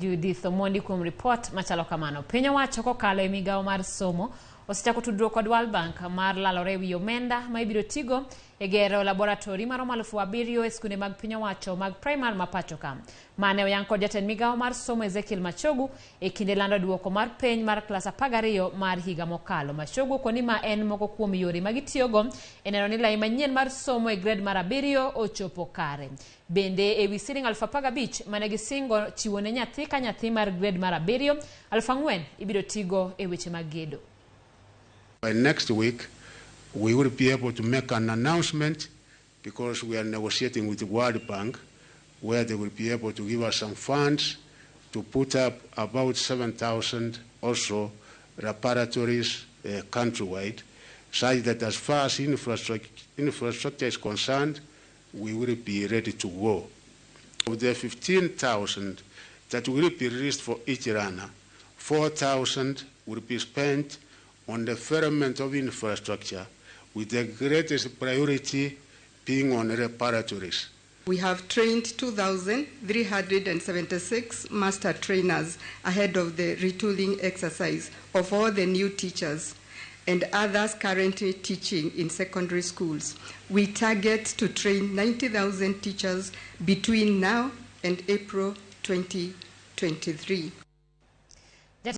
Judith Omondi kuom ripot machalo kamano. Piny owacho kokalo e migawo mar somo osechako tudruok kod World Bank mar lalore e wi omenda ma ibiro tigo e gero laboratory maromo 7,000 e skunde mag piny owacho mag primar ma pacho ka. Mane oyang kod jatend migawo mar somo Ezekiel Machogu e kinde lando duoko mar penj mar klas 12 mar higa mokalo. Machogu okoni ma en moko kuom yore ma gitiyogo e neno ni lai manyien mar somo e grade mar 7 ochopo kare. Bende e wi siling 15,000 mane gisingo chiwo ne nyathi ka nyathi mar grade mar 7, 4,000 ibiro tigo e weche mag gedo. By next week, we will be able to make an announcement because we are negotiating with the World Bank, where they will be able to give us some funds to put up about 7,000 also laboratories countrywide, such that as far as infrastructure is concerned, we will be ready to go. Of the 15,000 that will be released for each learner, 4,000 will be spent on the development of infrastructure, with the greatest priority being on laboratories. We have trained 2,376 master trainers ahead of the retooling exercise of all the new teachers and others currently teaching in secondary schools. We target to train 90,000 teachers between now and April 2023.